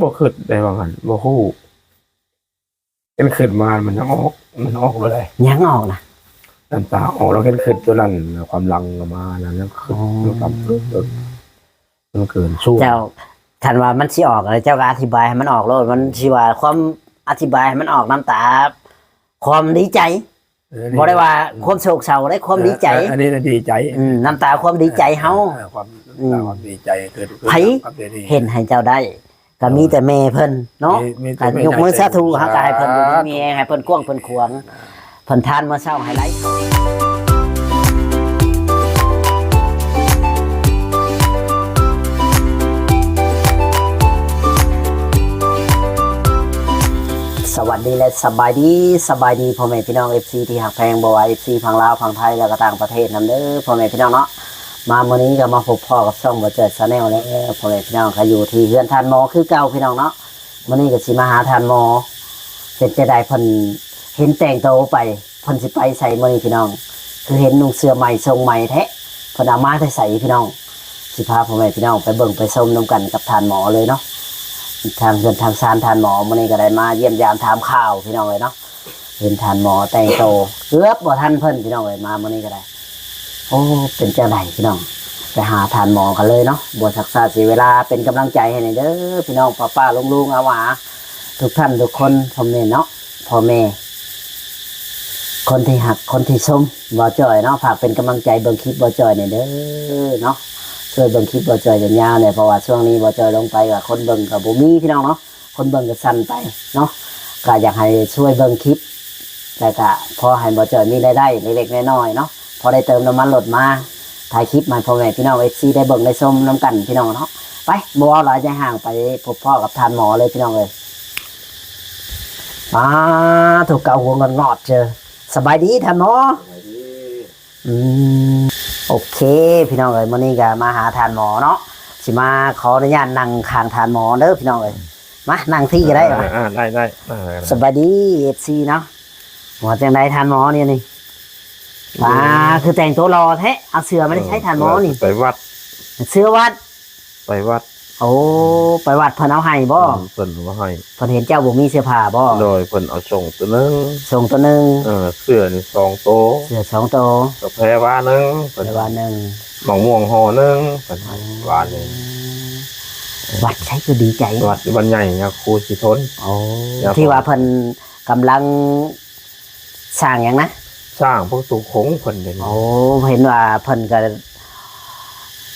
ບໍ່ຄິດໄດ້ວ່າຫັ້ນ ບໍ່ຮູ້. ເຫັນຄິດມາມັນຍັງອອກ ມັນອອກບໍ່ໄດ້ ຍັງອອກນະ ນ້ຳຕາອອກ ແລ້ວເຫັນຄິດຕົວນັ້ນ ຄວາມຫຼັງກໍມານັ້ນ ຍັງຄິດ ອໍ ມັນກໍເກີນ ມັນເກີນສູງ. ເຈົ້າ ຄັນວ່າມັນຊິອອກ ເຈົ້າກໍອະທິບາຍໃຫ້ມັນອອກໂລດ ມັນຊິວ່າຄວາມ ອະທິບາຍໃຫ້ມັນອອກ ນ້ຳຕາຄວາມດີໃຈ. ເອີ ບໍ່ໄດ້ວ່າຄວາມໂສກເສົ້າເດ້ ຄວາມດີໃຈ. ເອີ ອັນນີ້ນະດີໃຈ. ອືມ ນ້ຳຕາຄວາມດີໃຈເຮົາ. ເອີ ຄວາມ ອືມ ນ້ຳຕາຄວາມດີໃຈ ເກີດ ໃຜເຫັນໃຫ້ເຈົ້າໄດ້ ກໍມີແຕ່ແມ່ເພິ່ນເນາະ. ມີ ມີແຕ່ແມ່ ກໍຍົກມືສາທຸ ເຮົາກໍໃຫ້ເພິ່ນຢູ່ດີມີແຮງ ສາທຸ ໃຫ້ເພິ່ນກວ້າງເພິ່ນຂວາງ ເພິ່ນທານມື້ເຊົ້າໃຫ້ຫຼາຍ. ສະຫວັດດີ ແລະ ສະບາຍດີ ສະບາຍດີພໍ່ແມ່ພີ່ນ້ອງ ເອັຟຊີ ທີ່ຮັກແພງ ບໍ່ວ່າ ເອັຟຊີ ຝັ່ງລາວ ຝັ່ງໄທ ແລ້ວກໍຕ່າງປະເທດນຳເດີ ພໍ່ແມ່ພີ່ນ້ອງເນາະ. ມາມື້ນີ້ກໍມາພົບພໍ້ກັບຊ່ອງບໍ່ເຈີ Channel ແລ້ວ ພໍ່ແມ່ພີ່ນ້ອງ ກໍຢູ່ທີ່ເຮືອນທ່ານໝໍຄືເກົ່າພີ່ນ້ອງເນາະ. ມື້ນີ້ກໍຊິມາຫາທ່ານໝໍ ເປັນຈັ່ງໃດ ເພິ່ນເຫັນແຕ່ງໂຕໄປ ເພິ່ນຊິໄປໃສມື້ນີ້ພີ່ນ້ອງ? ຄືເຫັນນຸ່ງເສື້ອໃໝ່ ຊົງໃໝ່ແທ້ ເພິ່ນເອົາມາແຕ່ໃສພີ່ນ້ອງ? ຊິພາພໍ່ແມ່ພີ່ນ້ອງໄປເບິ່ງໄປຊົມນຳກັນກັບທ່ານໝໍເລີຍເນາະ. ທາງເຮືອນທາງຊານທ່ານໝໍ ມື້ນີ້ກໍໄດ້ມາຢ້ຽມຢາມຖາມຂ່າວພີ່ນ້ອງເອີຍເນາະ. ເຫັນທ່ານໝໍແຕ່ງໂຕເກືອບບໍ່ທັນເພິ່ນພີ່ນ້ອງເອີຍ ມາມື້ນີ້ກໍໄດ້. ໂອ້ ເປັນຈັ່ງໃດພີ່ນ້ອງ ໄປຫາທ່ານໝໍກັນເລີຍເນາະ ບໍ່ຊັກຊ້າເສຍເວລາ. ເປັນກຳລັງໃຈໃຫ້ແດ່ເດີພີ່ນ້ອງ ປ້າໆ ລຸງໆ ອາຫວາ ທຸກທ່ານທຸກຄົນ ພໍ່ແມ່ເນາະ ພໍ່ແມ່ ຄົນທີ່ຮັກຄົນທີ່ຊົມບໍ່ຈ່ອຍເນາະ ຝາກເປັນກຳລັງໃຈເບິ່ງຄລິບບໍ່ຈ່ອຍແດ່ເດີເນາະ. ຊ່ວຍເບິ່ງຄລິບບໍ່ຈ່ອຍຍາວໆແດ່ ເພາະວ່າຊ່ວງນີ້ບໍ່ຈ່ອຍລົງໄປກໍຄົນເບິ່ງກໍບໍ່ມີພີ່ນ້ອງເນາະ. ຄົນເບິ່ງກໍສັ້ນໄປເນາະ ກໍຢາກໃຫ້ຊ່ວຍເບິ່ງຄລິບ ແລ້ວກໍພໍໃຫ້ບໍ່ຈ່ອຍມີລາຍໄດ້ເລັກໆນ້ອຍໆເນາະ ພໍໄດ້ເຕີມນ້ຳມັນລົດມາ ຖ່າຍຄລິບໃຫ້ພໍ່ແມ່ພີ່ນ້ອງ ເອັຟຊີ ໄດ້ເບິ່ງໄດ້ຊົມນຳກັນພີ່ນ້ອງເນາະ. ໄປ ບໍ່ເວົ້າຫຼາຍໃຈຫ່າງ ໄປພົບພໍ້ກັບທ່ານໝໍເລີຍພີ່ນ້ອງເອີຍ. ອາ ຖືກເກົາຫົວງອດໆເຈີ ສະບາຍດີທ່ານໝໍ. ສະບາຍດີ. ອືມ ໂອເຄ ພີ່ນ້ອງເອີຍ ມື້ນີ້ກໍມາຫາທ່ານໝໍເນາະ ຊິມາຂໍອະນຸຍາດນັ່ງຂ້າງທ່ານໝໍເດີພີ່ນ້ອງເອີຍ. ມານັ່ງທີ່ກໍໄດ້ຫວາ? ອ່າ ໄດ້ ໄດ້ ອ່າ ສະບາຍດີ ເອັຟຊີ ເນາະ ວ່າຈັ່ງໃດທ່ານໝໍນີ້? ນີ້ ເອີ ປ້າ ຄືແຕ່ງໂຕຫຼໍ່ແທ້ ເອົາເສື້ອມາແຕ່ໃສທ່ານໝໍນີ້? ເອີ ໄປວັດ ເສື້ອວັດ ໄປວັດ. ໂອ້ ໄປວັດເພິ່ນເອົາໃຫ້ບໍ່? ອືມ ເພິ່ນເອົາໃຫ້. ເພິ່ນເຫັນເຈົ້າບໍ່ມີເສື້ອຜ້າບໍ່? ໂດຍ ເພິ່ນເອົາສົ້ງໂຕໜຶ່ງ ສົ້ງໂຕໜຶ່ງ ເອີ ເສື້ອນີ້ສອງໂຕ ເສື້ອສອງໂຕ ກາແຟວາໜຶ່ງ ເພິ່ນ ກາແຟວາໜຶ່ງ ໝາກມ່ວງຫໍ່ໜຶ່ງ ເພິ່ນໃຫ້ ອໍ ວາໜຶ່ງ. ວັດໃສຄືດີໃຈ? ວັດຢູ່ບ້ານໃຫຍ່ຍາຄູສີທົນ. ໂອ້ ທີ່ວ່າເພິ່ນກຳລັງ ສ້າງຫຍັງນະ? ສ້າງປະຕູໂຂງເພິ່ນເດ. ໂອ້ ເຫັນວ່າເພິ່ນກໍ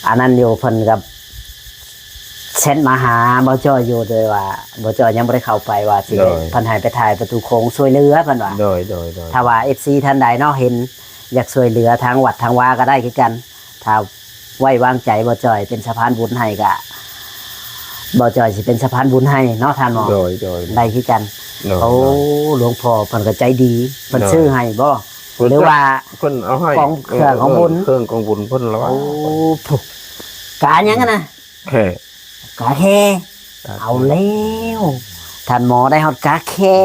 ອັນນັ້ນຢູ່ ເພິ່ນກໍແຊັດມາຫາບໍ່ຈ່ອຍຢູ່ ໂດຍວ່າບໍ່ຈ່ອຍຍັງບໍ່ໄດ້ເຂົ້າໄປ ວ່າຊິ ໂດຍ ເພິ່ນໃຫ້ໄປຖ່າຍປະຕູໂຂງຊ່ວຍເຫຼືອເພິ່ນວ່າ. ໂດຍ ໂດຍ ໂດຍ. ຖ້າວ່າ ເອັຟຊີ ທ່ານໃດເນາະ ເຫັນຢາກຊ່ວຍເຫຼືອທາງວັດທາງວາກໍໄດ້ຄືກັນ ຖ້າ ໄວ້ວາງໃຈບໍ່ຈ່ອຍເປັນສະພານບຸນໃຫ້ກະ ບໍ່ຈ່ອຍຊິເປັນສະພານບຸນໃຫ້ເນາະທ່ານເນາະ. ໂດຍ ໂດຍ ໄດ້ຄືກັນ. ໂດຍ ໂອ້ ໂດຍ ຫຼວງພໍ່ເພິ່ນກໍໃຈດີ ເພິ່ນ ໂດຍ ຊື້ໃຫ້ບໍ່ ເພິ່ນ ຫຼືວ່າ ເພິ່ນເອົາໃຫ້ ກອງເຄື່ອງຂອງບຸນ ເອີ ເອີ ເຄື່ອງຂອງບຸນເພິ່ນລະວ່າ. ໂອ້ ກາຫຍັງຫັ້ນນະ? ແຂ້ ກາແຂ້ ກາແຂ້ ເອົາແລ້ວ ທ່ານໝໍໄດ້ຮອດກາແຂ້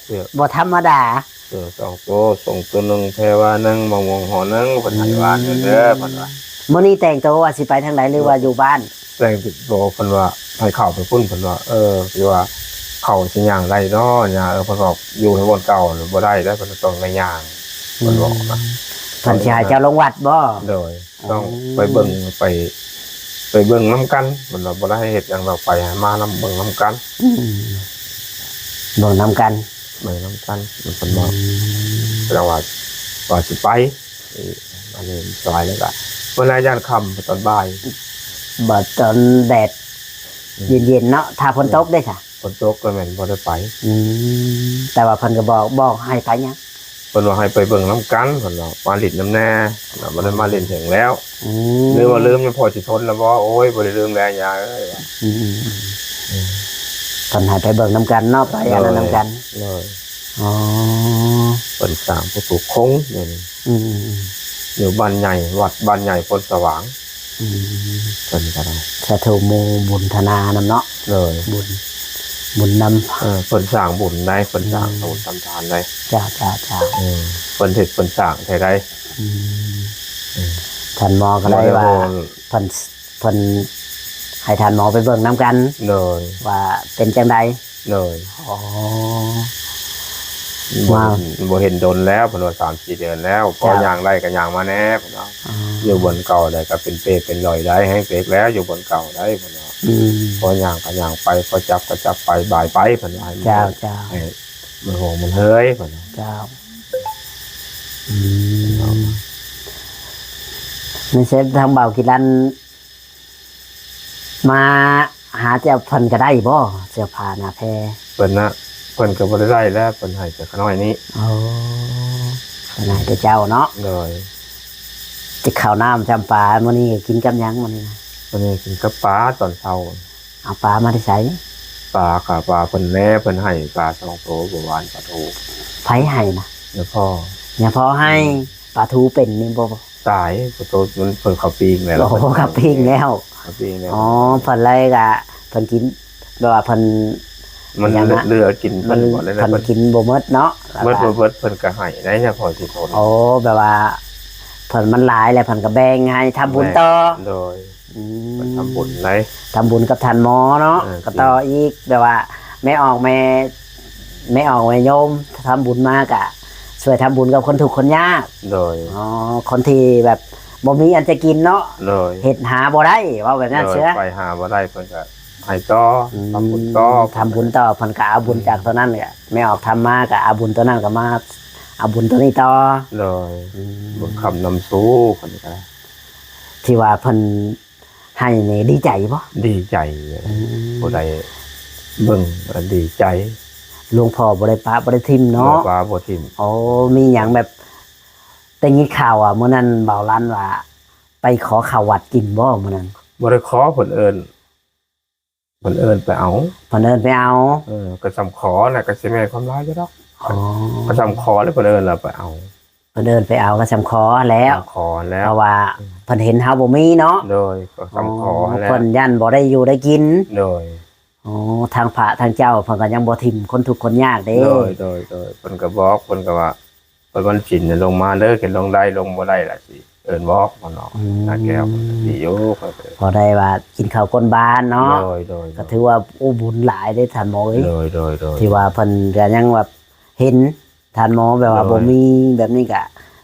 ເອີ ບໍ່ທຳມະດາ. ເສື້ອສອງໂຕ ສົ້ງໂຕໜຶ່ງ ແພວາໜຶ່ງ ໝາກມ່ວງຫໍ່ໜຶ່ງ ເພິ່ນໃຫ້ວານເດີ ເພິ່ນວ່າ. ມື້ນີ້ແຕ່ງໂຕວ່າຊິໄປທາງໃດ ຫຼືວ່າຢູ່ບ້ານ? ແຕ່ງໂຕ ເພິ່ນວ່າໃຫ້ເຂົ້າໄປພຸ້ນ ເພິ່ນວ່າ ເອີ ຄືວ່າເຂົ້າຊິຍ່າງໄດ້ເນາະ ຍ່າ ເອີ ເພິ່ນວ່າຢູ່ໃນບ່ອນເກົ່າບໍ່ໄດ້ເດ້ ເພິ່ນຕ້ອງໄດ້ຍ່າງ ເພິ່ນບອກນະ. ອືມ ເພິ່ນຊິໃຫ້ເຈົ້າລົງວັດບໍ່? ໂດຍ ຕ້ອງ ອືມ ໄປເບິ່ງ ໄປ ໄປເບິ່ງນຳກັນ ເພິ່ນວ່າບໍ່ໄດ້ໃຫ້ເຮັດຫຍັງດອກ ໄປໃຫ້ມານຳ ເບິ່ງນຳກັນ. ອືມ ເບິ່ງນຳກັນ ໄປນຳກັນ ເພິ່ນວ່າ. ອືມ ແຕ່ວ່າ ວ່າຊິໄປ ອັນນີ້ສາຍແລ້ວກະ ເວລາຢ້ານຄ່ຳຕອນບ່າຍ ບາດຕອນແດດ ອືມ ເຢັນໆເນາະ ຖ້າຝົນຕົກເດ້ຊະ? ຝົນຕົກກໍແມ່ນບໍ່ໄດ້ໄປ. ອືມ ແຕ່ວ່າເພິ່ນກໍບອກ ບອກໃຫ້ໄປຫຍັງ? ເພິ່ນວ່າໃຫ້ໄປເບິ່ງນຳກັນ ເພິ່ນວ່າມາຫຼິ້ນນຳແດ່ ເພິ່ນວ່າບໍ່ໄດ້ມາຫຼິ້ນເຖິງແລ້ວ. ອືມ ຫຼືວ່າລືມແມ່ນພໍ່ຊິທົນແລ້ວບໍ່? ໂອ້ຍ ບໍ່ໄດ້ລືມແລ້ວຍາເອີຍ. ອືມ ອືມ ອືມ ອືມ ເພິ່ນໃຫ້ໄປເບິ່ງນຳກັນເນາະ ໄປອັນນັ້ນນຳກັນ. ໂດຍ ໂດຍ. ອໍ ເພິ່ນສ້າງປະຕູໂຂງຢູ່ນີ້. ອືມ ອືມ ຢູ່ບ້ານໃຫຍ່ ວັດບ້ານໃຫຍ່ໂພນສະຫວ່າງ. ອືມ ເພິ່ນກໍໄດ້ ສາທຸ ໂມບຸນທະນານຳເນາະ. ໂດຍ ບຸນ ບຸນນຳ. ເອີ ເພິ່ນສ້າງບຸນໄດ໋ ເພິ່ນສ້າງ ອືມ ທຳບຸນທຳທານໄດ໋. ເຈົ້າ ເຈົ້າ ເຈົ້າ. ເອີ ເພິ່ນເຮັດເພິ່ນສ້າງແທ້ໄດ໋. ອືມ ອືມ ທ່ານໝໍກໍໄດ້ວ່າ ບໍ່ໄດ້ໂຫ ເພິ່ນ ເພິ່ນ ໃຫ້ທ່ານໝໍໄປເບິ່ງນຳກັນ ໂດຍ ວ່າເປັນຈັ່ງໃດ ໂດຍ ອໍ ບໍ່ ວ່າ ເຫັນ ບໍ່ເຫັນດົນແລ້ວ ເພິ່ນວ່າສາມສີ່ເດືອນແລ້ວ ພໍ ເຈົ້າ ຍ່າງໄດ້ກໍຍ່າງມາແດ່ ເພິ່ນວ່າ ອໍ ຢູ່ບ່ອນເກົ່າໃດກໍເປັນເປເປັນລອຍໄດ້ ແຮງເປັກແລ້ວ ຢູ່ບ່ອນເກົ່າໄດ໋ ເພິ່ນວ່າ ອືມ ພໍຍ່າງກໍຍ່າງໄປ ພໍຈັບກໍຈັບໄປ ບາຍໄປ ເພິ່ນວ່າ ໃຫ້ ເຈົ້າ ເຈົ້າ ໃຫ້ມັນໂຮງມັນເຮີຍ ເພິ່ນວ່າ ເຈົ້າ ອືມ ເພິ່ນວ່າ ໃນເຊດທາງບ່າວກິລັນ ມາຫາເຈົ້າເພິ່ນກໍໄດ້ບໍ່ ເສື້ອຜ້າໜ້າແພ? ເພິ່ນນະ ເພິ່ນກໍບໍ່ໄດ້ໄດ້ແລ້ວ ເພິ່ນໃຫ້ແຕ່ຂະນ້ອຍນີ້ ໂອ້ ເພິ່ນໃຫ້ແຕ່ເຈົ້າເນາະ ໂດຍ ແຕ່ເຂົ້ານ້ຳຈຳປາ ມື້ນີ້ກິນກັບຫຍັງມື້ນີ້ນະ? ມື້ນີ້ກິນກັບປາຕອນເຊົ້າ ເອົາປາມາແຕ່ໃສ? ປາກະປາເພິ່ນແດ່ ເພິ່ນໃຫ້ປາສອງໂຕ ບໍ່ຫວານປາທູ ໃຜໃຫ້ນະ? ຍາພໍ່ ຍາພໍ່ໃຫ້ ອືມ ປາທູເປັນນີ້ບໍ່? ຕາຍ ປາທູມັນ ເພິ່ນເຂົາປີ້ງແລ້ວ ໂອ້ ເຂົາປີ້ງແລ້ວ ເຂົາປີ້ງແລ້ວ ອໍ ເພິ່ນເລີຍກະ ເພິ່ນກິນ ແບບວ່າເພິ່ນ ມັນເຫຼືອ ເຫຼືອກິນ ເພິ່ນບໍ່ໄດ້ ເພິ່ນກິນບໍ່ໝົດເນາະ ເບິດບໍ່ເບິດເພິ່ນກະໃຫ້ໄດ໋ ຍາພໍ່ຊິທົນ ໂອ້ ແບບວ່າເພິ່ນມັນຫຼາຍແລ້ວ ເພິ່ນກະແບ່ງໃຫ້ທຳບຸນຕໍ່ ໂດຍ ອືມ ເພິ່ນທຳບຸນໄດ໋ ທຳບຸນກັບທ່ານໝໍເນາະ ເອີ ກໍຕໍ່ອີກ ແບບວ່າແມ່ອອກແມ່ ແມ່ອອກແມ່ໂຍມທຳບຸນມາກະຊ່ວຍທຳບຸນກັບຄົນທຸກຄົນຍາກ ໂດຍ ອໍ ຄົນທີ່ແບບບໍ່ມີອັນຈະກິນເນາະ ໂດຍ ເຮັດຫາບໍ່ໄດ້ ເວົ້າແບບນັ້ນ ໂດຍ ເຊື່ອ ໄປຫາບໍ່ໄດ້ເພິ່ນກະໃຫ້ຕໍ່ ອືມ ທຳບຸນຕໍ່ ທຳບຸນຕໍ່ ເພິ່ນກະເອົາບຸນ ອືມ ຈາກໂຕນັ້ນ ແມ່ອອກທຳມາກະເອົາບຸນໂຕນັ້ນກະມາເອົາບຸນໂຕນີ້ຕໍ່ ໂດຍ ອືມ ບຸນຄ້ຳນຳຊູເພິ່ນກະ ທີ່ວ່າເພິ່ນ ໃຫ້ນີ້ດີໃຈບໍ່? ດີໃຈ ອືມ ຜູ້ໃດເບິ່ງກໍດີໃຈ ຫຼວງພໍ່ບໍ່ໄດ້ປະບໍ່ໄດ້ຖິ້ມເນາະ ບໍ່ປະບໍ່ຖິ້ມ ໂອ້ ມີຫຍັງແບບ ໄດ້ຍິນຂ່າວວ່າມື້ນັ້ນບ່າວລັນວ່າ ໄປຂໍເຂົ້າວັດກິນບໍ່ມື້ນັ້ນ? ບໍ່ໄດ້ຂໍ ເພິ່ນເອີ້ນ ເພິ່ນເອີ້ນໄປເອົາ ເພິ່ນເອີ້ນໄປເອົາ ເອີ ກໍສ່ຳຂໍແຫຼະ ກໍຊິແມ່ນຄວາມຫຼາຍຢູ່ດອກ ອໍ ກໍສ່ຳຂໍແຫຼະ ເພິ່ນເອີ້ນລະໄປເອົາ ເພິ່ນເອີ້ນໄປເອົາກໍສ່ຳຂໍແລ້ວ ສ່ຳຂໍແລ້ວ ເພາະວ່າ ອືມ ເພິ່ນເຫັນເຮົາບໍ່ມີເນາະ ໂດຍ ກໍສ່ຳຂໍ ອໍ ແລ້ວ ເພິ່ນຢ້ານບໍ່ໄດ້ຢູ່ໄດ້ກິນ ໂດຍ ໂອ້ ທາງພະທາງເຈົ້າເພິ່ນກໍຍັງບໍ່ຖິ້ມຄົນທຸກຄົນຍາກເດ້ ໂດຍ ໂດຍ ໂດຍ ເພິ່ນກໍບອກ ເພິ່ນກໍວ່າ ເພິ່ນວັນສິນລົງມາເດີ ເຫັນລົງໄດ້ລົງບໍ່ໄດ້ລະຊິເອີ້ນບອກເນາະ ອືມ ນາແກ້ວ ດີຢູ່ ພໍໄດ້ວ່າກິນເຂົ້າກົ້ນບານເນາະ ໂດຍ ໂດຍ ກໍຖືວ່າ ໂອ້ ບຸນຫຼາຍເດ້ທ່ານໝໍເອີຍ ໂດຍ ໂດຍ ໂດຍ ທີ່ວ່າເພິ່ນກໍຍັງແບບເຫັນ ທ່ານໝໍແບບວ່າ ໂດຍ ບໍ່ມີແບບນີ້ກະ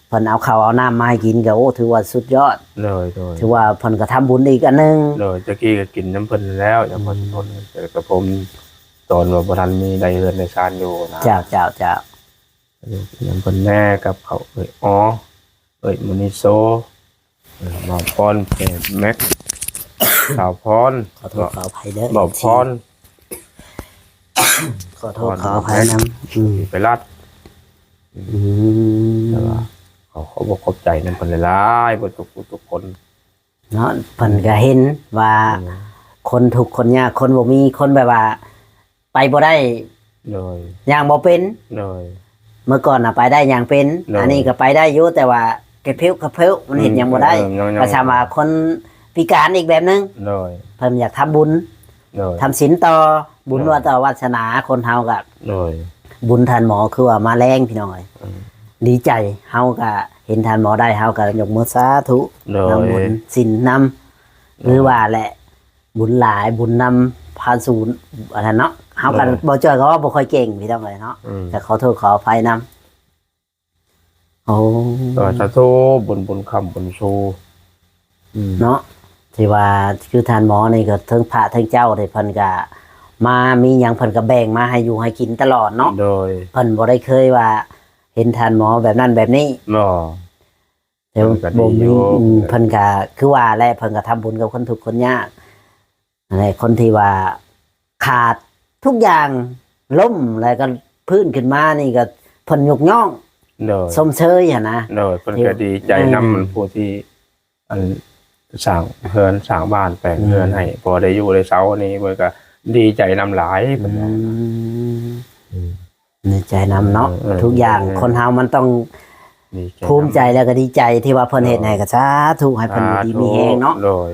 ເພິ່ນເອົາເຂົ້າເອົານ້ຳມາໃຫ້ກິນກະ ໂອ້ ຖືວ່າສຸດຍອດ ໂດຍ ໂດຍ ຖືວ່າເພິ່ນກະທຳບຸນອີກອັນໜຶ່ງ ໂດຍ ແຕ່ກີ້ກະກິນນຳເພິ່ນແລ້ວ ອືມ ແຕ່ກະຜົມຕອນວ່າບໍ່ທັນມີໄດ້ເຮືອນໄດ້ຊານຢູ່ນະ ເຈົ້າ ເຈົ້າ ເຈົ້າ ນຳເພິ່ນແດ່ກັບເຂົາ ເອີຍ ອໍ ເອີຍ ມະນີໂຊ ເອີ ບ່າວພອນ ເອີ ແມັກ ສາວພອນ ຂໍໂທດຂໍອະໄພເດີ ບ່າວພອນ ຂໍໂທດຂໍອະໄພນຳ ອືມ ໄປລັດ ອືມ ແຕ່ວ່າເຂົາຂອບອົກຂອບໃຈນຳເພິ່ນຫຼາຍໆ ເບິດທຸກຜູ້ທຸກຄົນ ເນາະ ເພິ່ນກໍເຫັນວ່າ ອືມ ຄົນທຸກຄົນຍາກ ຄົນບໍ່ມີ ຄົນແບບວ່າໄປບໍ່ໄດ້ ໂດຍ ຍ່າງບໍ່ເປັນ ໂດຍ ເມື່ອກ່ອນນະໄປໄດ້ຍ່າງເປັນ ໂດຍ ອັນນີ້ກໍໄປໄດ້ຢູ່ ແຕ່ວ່າກະເພວກະເພວ ມັນເຮັດຫຍັງບໍ່ໄດ້ ອືມ ເອີ ຍັງໆ ກໍຊ້ຳວ່າຄົນພິການອີກແບບໜຶ່ງ ໂດຍ ເພິ່ນຢາກທຳບຸນ ໂດຍ ທຳສິນຕໍ່ ບຸນ ໂດຍ ວ່າຕໍ່ວາສະໜາຄົນເຮົາກໍ ໂດຍ ບຸນທ່ານໝໍຄືວ່າມາແລງພີ່ນ້ອງເອີຍ ອືມ ດີໃຈ ເຮົາກໍເຫັນທ່ານໝໍໄດ້ ເຮົາກໍຍົກມືສາທຸ ໂດຍ ນຳບຸນສິນນຳ ໂດຍ ຄືວ່າແຫຼະ ບຸນຫຼາຍ ບຸນນຳພາສູນ ອັນນັ້ນເນາະ ເຮົາກໍ ໂດຍ ບໍ່ເຈີກໍເວົ້າບໍ່ຄ່ອຍເກັ່ງພີ່ນ້ອງເອີຍເນາະ ອືມ ກໍຂໍໂທດຂໍອະໄພນຳ ໂອ້ ກໍສາທຸ ບຸນ ບຸນຄ້ຳບຸນຊູ ອືມ ເນາະ ທີ່ວ່າຄືທ່ານໝໍນີ້ກໍເຖິງພະເຖິງເຈົ້າເດ້ ເພິ່ນກໍມາ ມີຫຍັງເພິ່ນກໍແບ່ງມາໃຫ້ຢູ່ໃຫ້ກິນຕະຫຼອດເນາະ ໂດຍ ເພິ່ນບໍ່ໄດ້ເຄີຍວ່າເຫັນທ່ານໝໍແບບນັ້ນແບບນີ້ ບໍ່ ແຕ່ ເພິ່ນກໍດີຢູ່ ບໍ່ມີ ອືມ ເພິ່ນກໍຄືວ່າແຫຼະ ເພິ່ນກໍທຳບຸນກັບຄົນທຸກຄົນຍາກ ນັ້ນແຫຼະ ຄົນທີ່ວ່າຂາດທຸກຢ່າງ ລົ້ມແລ້ວກໍຟື້ນຂຶ້ນມານີ້ກໍເພິ່ນຍົກຍ້ອງ ໂດຍ ຊົມເຊີຍຫັ້ນນະ ໂດຍ ເພິ່ນກໍດີໃຈນຳ ເອີ ຜູ້ທີ່ ອັນ ສ້າງເຮືອນສ້າງບ້ານແປງເຮືອນໃຫ້ ອືມ ພໍໄດ້ຢູ່ໄດ້ເຊົານີ້ ເພິ່ນກໍດີໃຈນຳຫຼາຍ ອືມ ເພິ່ນວ່າ ອືມ ດີໃຈນຳເນາະ ເອີ ເອີ ທຸກຢ່າງ ເອີ ຄົນເຮົາມັນຕ້ອງ ດີໃຈນຳ ພູມໃຈແລ້ວກໍດີໃຈທີ່ວ່າເພິ່ນເຮັດໃຫ້ ໂດຍ ກໍສາທຸ ໃຫ້ເພິ່ນຢູ່ດີມີແຮງເນາະ ໂດຍ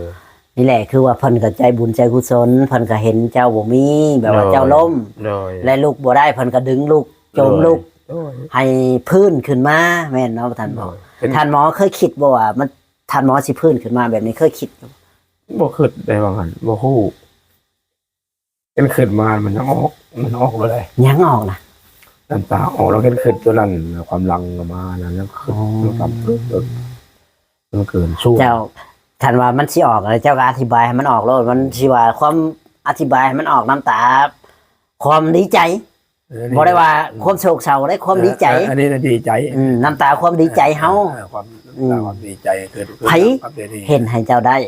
ນີ້ແຫຼະ ຄືວ່າເພິ່ນກໍໃຈບຸນໃຈກຸສົນ ເພິ່ນກໍເຫັນເຈົ້າບໍ່ມີ ແບບວ່າ ໂດຍ ເຈົ້າລົ້ມ ໂດຍ ແລະລຸກບໍ່ໄດ້ ເພິ່ນກໍດຶງລຸກ ໂດຍ ຈົ່ມລຸກ ໂດຍ ໃຫ້ຟື້ນຂຶ້ນມາ ແມ່ນເນາະທ່ານໝໍ ໂດຍ ເປັນ ທ່ານໝໍເຄີຍຄິດບໍ່ວ່າມັນ ທ່ານໝໍຊິຟື້ນຂຶ້ນມາແບບນີ້ ເຄີຍຄິດ ບໍ່ຄິດໄດ້ວ່າຫັ້ນ ບໍ່ຮູ້ ເຫັນຄິດມາມັນຍັງອອກ ມັນອອກໂລດເດ້ ຍັງອອກນະ ນ້ຳຕາອອກ ແລ້ວເຫັນຄິດຕົວນັ້ນ ຄວາມຫຼັງມານັ້ນ ຍັງຄິດ ອໍ ນ້ຳຕາປຶບ ເອີ ມັນເກີນຊ່ວງ ເຈົ້າ ຄັນວ່າມັນຊິອອກ ເຈົ້າກໍອະທິບາຍໃຫ້ມັນອອກໂລດ ມັນຊິວ່າຄວາມ ອະທິບາຍໃຫ້ມັນອອກ ນ້ຳຕາ ຄວາມດີໃຈ ເອີ ບໍ່ໄດ້ວ່າ ອືມ ຄວາມໂສກເສົ້າເດ້ ຄວາມດີໃຈ ເອີ ອັນນີ້ນະດີໃຈ ອືມ ນ້ຳຕາຄວາມດີໃຈເຮົາ ເອີ ຄວາມ ອືມ ນ້ຳຕາຄວາມດີໃຈ ເກີດຂຶ້ນ ໃຜເຫັນໃຫ້ເຈົ້າໄດ້